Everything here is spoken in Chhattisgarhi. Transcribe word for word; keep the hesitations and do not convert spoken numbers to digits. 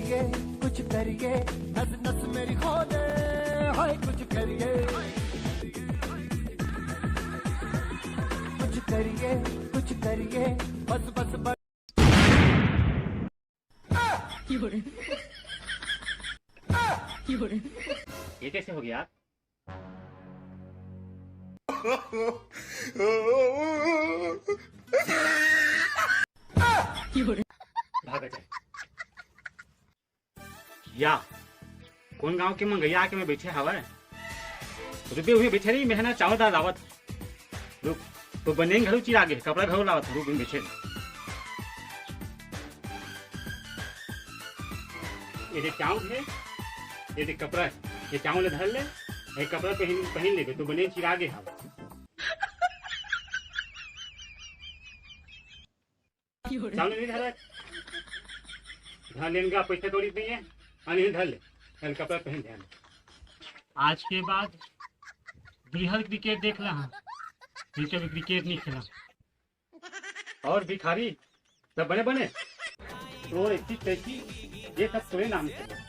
कुछ करिए, नस नस मेरी खोले, हाय कुछ करिए, कुछ करिए, कुछ करिए, बस बस बस। ये कैसे हो गया यार? भागा जाए। या कोन गांव के मंगैया आके मैं बैठे हवय। रुके हुए बैठे रही, मैं ना चावल दाल लावत। रुक, तो बनेन घलो चिरा गे, कपड़ा घलो लावत, रुक, बैठे रही। ये दे चावल है, ये दे कपड़ा है, ये चावल धर ले, ये कपड़ा पहन पहन लेबे, तो बनेन चिरा गे हवय। चावल नहीं धरा, ध्यान देन का पैसा दौड़ी नहीं है, हाँ नहीं धर ले, चल कपड़ा पहन ध्यान। आज के बाद दुरिहल क्रिकेट देख ला, हाँ, फिर कभी क्रिकेट नहीं खेला। और भिखारी सब बने बने, तो एक चीज कैसी, ये सब तोरे नाम से।